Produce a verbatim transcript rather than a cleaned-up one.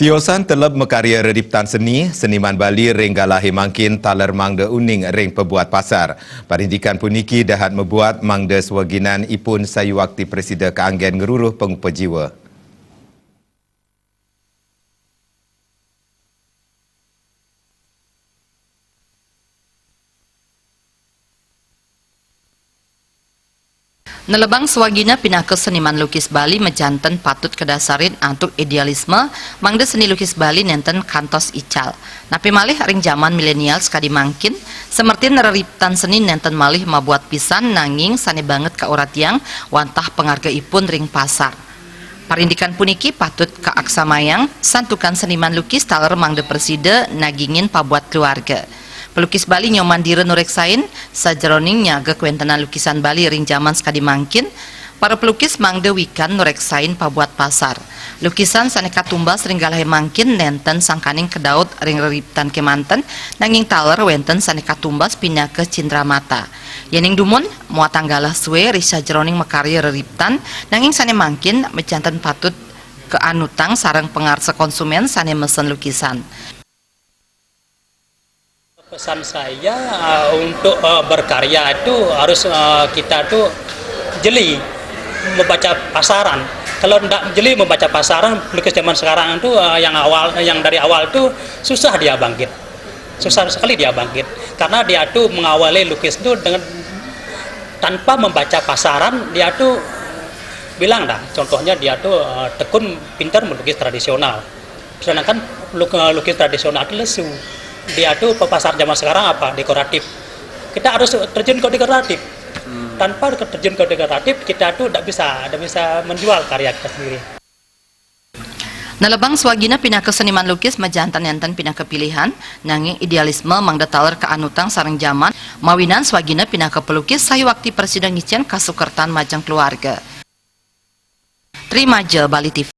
Tiosan teleb makarya reriptan seni, seniman Bali ring galahé mangkin taler mangda uning ring pabuat pasar. Parindikan puniki dahat mabuat mangda swaginan ipun sayuakti prasida kaanggén ngruruh pangupa jiwa. Nelebang swagina pinaka seniman lukis Bali majanten patut kadasarin antuk idealisme, mangda seni lukis Bali nénten kantos ical. Napi malih ring jaman milenial sakadi mangkin, samertin reriptan seni nénten malih mabuat pisan nanging sané banget kauratiang wantah pangargaipun ring pasar. Parindikan puniki patut kaaksamayang, santukan seniman lukis taler mangda prasida nagingin pabuat keluarga. Pelukis Bali Nyoman Dira nureksain, sajeroning nyaga kawéntenan lukisan Bali ring jaman sakadi mangkin, para pelukis mangda wikan nureksain pabuat pasar. Lukisan sané katumbas ring galahé mangkin nénten sangkaning kadaut ring reriptan kémanten, nanging taler wénten sané katumbas pinaka cindramata. Yéning dumun, muatang galah sué ri sajeroning makarya reriptan, nanging sané mangkin majanten patut kaanutang sareng pangarsa konsumén sané mesen lukisan. Pesan saya, eh, untuk, eh, berkarya itu harus, eh, kita tuh jeli membaca pasaran. Kalau ndak jeli membaca pasaran, pelukis zaman sekarang itu, eh, yang awal, yang dari awal itu susah dia bangkit. Susah sekali dia bangkit. Karena dia tuh mengawali lukis itu dengan, tanpa membaca pasaran, dia tuh bilang dah, contohnya dia tuh, eh, tekun pintar melukis tradisional. Sedangkan luk-, eh, lukis tradisional itu lesu. Dia tuh pe-, pasar zaman sekarang apa? Dekoratif. Kita harus terjun ke dekoratif. Tanpa terjun ke dekoratif, kita tuh ndak bisa, ndak bisa menjual karya kita sendiri. Nelebang swagina pinaka seniman lukis majanten nénten pinaka pilihan, nanging idealisme mangda taler kaanutang sareng jaman, mawinan swagina pinaka pelukis sayuakti prasida ngicén kasukertan majeng keluarga. Tri Maja, Bali T V.